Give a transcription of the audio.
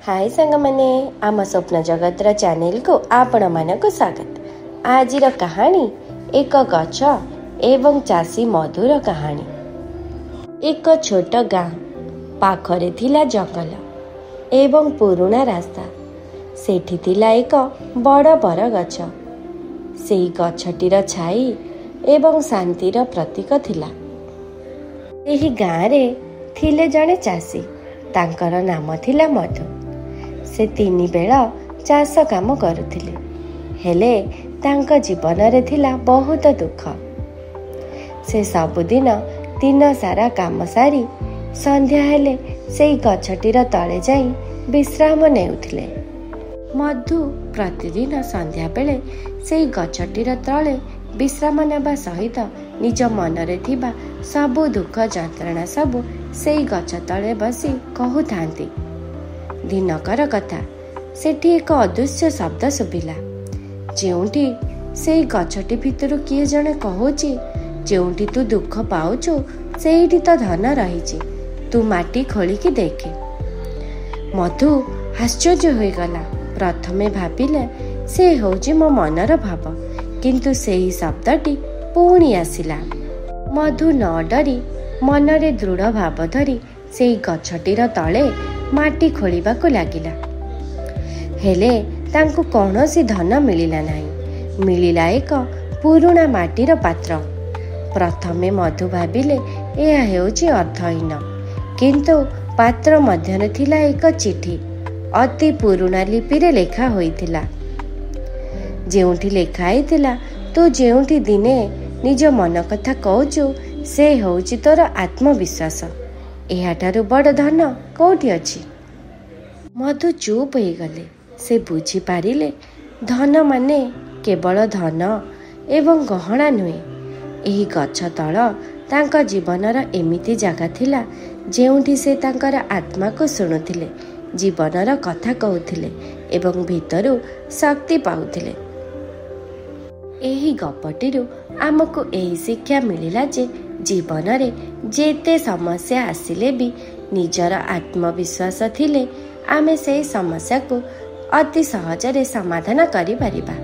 High ସାଙ୍ଗମାନେ, ଆମ ସ୍ୱପ୍ନ ଜଗତର ଚ୍ୟାନେଲକୁ ଆପଣମାନଙ୍କୁ ସ୍ୱାଗତ। ଆଜିର କାହାଣୀ ଏକ ଗଛ ଏବଂ ଚାଷୀ ମଧୁର କାହାଣୀ। ଏକ ଛୋଟ ଗାଁ ପାଖରେ ଥିଲା ଜଙ୍ଗଲ ଏବଂ ପୁରୁଣା ରାସ୍ତା। ସେଠି ଥିଲା ଏକ ବଡ଼ ବରଗଛ। ସେହି ଗଛଟିର ଛାଇ ଏବଂ ଶାନ୍ତିର ପ୍ରତୀକ ଥିଲା। ଏହି ଗାଁରେ ଥିଲେ ଜଣେ ଚାଷୀ, ତାଙ୍କର ନାମ ଥିଲା ମଧୁ। ସେ 3 ବେଳ ଚାଷ କାମ କରୁଥିଲେ, ହେଲେ ତାଙ୍କ ଜୀବନରେ ଥିଲା ବହୁତ ଦୁଃଖ। ସେ ସବୁଦିନ ଦିନ ସାରା କାମ ସାରି ସନ୍ଧ୍ୟା ହେଲେ ସେଇ ଗଛଟିର ତଳେ ଯାଇ ବିଶ୍ରାମ ନେଉଥିଲେ। ମଧୁ ପ୍ରତିଦିନ ସନ୍ଧ୍ୟାବେଳେ ସେଇ ଗଛଟିର ତଳେ ବିଶ୍ରାମ ନେବା ସହିତ ନିଜ ମନରେ ଥିବା ସବୁ ଦୁଃଖ ଯନ୍ତ୍ରଣା ସବୁ ସେଇ ଗଛ ତଳେ ବସି କହୁଥାନ୍ତି। ଦିନକର କଥା, ସେଠି ଏକ ଅଦୃଶ୍ୟ ଶବ୍ଦ ଶୁଭିଲା, ଯେଉଁଠି ସେଇ ଗଛଟି ଭିତରୁ କିଏ ଜଣେ କହୁଛି, ଯେଉଁଠି ତୁ ଦୁଃଖ ପାଉଛୁ ସେଇଠି ତ ଧନ ରହିଛି, ତୁ ମାଟି ଖୋଳିକି ଦେଖେ। ମଧୁ ଆଶ୍ଚର୍ଯ୍ୟ ହୋଇଗଲା। ପ୍ରଥମେ ଭାବିଲେ ସେ ହେଉଛି ମୋ ମନର ଭାବ, କିନ୍ତୁ ସେହି ଶବ୍ଦଟି ପୁଣି ଆସିଲା। ମଧୁ ନ ଡରି ମନରେ ଦୃଢ଼ ଭାବ ଧରି ସେଇ ଗଛଟିର ତଳେ ମାଟି ଖୋଳିବାକୁ ଲାଗିଲା। ହେଲେ ତାଙ୍କୁ କୌଣସି ଧନ ମିଳିଲା ନାହିଁ। ମିଳିଲା ଏକ ପୁରୁଣା ମାଟିର ପାତ୍ର। ପ୍ରଥମେ ମଧୁ ଭାବିଲେ ଏହା ହେଉଛି ଅର୍ଥହୀନ, କିନ୍ତୁ ପାତ୍ର ମଧ୍ୟରେ ଥିଲା ଏକ ଚିଠି, ଅତି ପୁରୁଣା ଲିପିରେ ଲେଖା ହୋଇଥିଲା, ଯେଉଁଠି ଲେଖା ହେଇଥିଲା, ତୁ ଯେଉଁଠି ଦିନେ ନିଜ ମନ କଥା କହୁଛୁ ସେ ହେଉଛି ତୋର ଆତ୍ମବିଶ୍ୱାସ, ଏହାଠାରୁ ବଡ଼ ଧନ କୋଉଠି ଅଛି? ମଧୁ ଚୁପ୍ ହେଇଗଲେ। ସେ ବୁଝିପାରିଲେ ଧନ ମାନେ କେବଳ ଧନ ଏବଂ ଗହଣା ନୁହେଁ। ଏହି ଗଛ ତଳ ତାଙ୍କ ଜୀବନର ଏମିତି ଜାଗା ଥିଲା ଯେଉଁଠି ସେ ତାଙ୍କର ଆତ୍ମାକୁ ଶୁଣୁଥିଲେ, ଜୀବନର କଥା କହୁଥିଲେ ଏବଂ ଭିତରୁ ଶକ୍ତି ପାଉଥିଲେ। ଏହି ଗପଟିରୁ ଆମକୁ ଏହି ଶିକ୍ଷା ମିଳିଲା ଯେ ଜୀବନରେ ଯେତେ ସମସ୍ୟା ଆସିଲେ ବି ନିଜର ଆତ୍ମବିଶ୍ୱାସ ଥିଲେ ଆମେ ସେହି ସମସ୍ୟାକୁ ଅତି ସହଜରେ ସମାଧାନ କରିପାରିବା।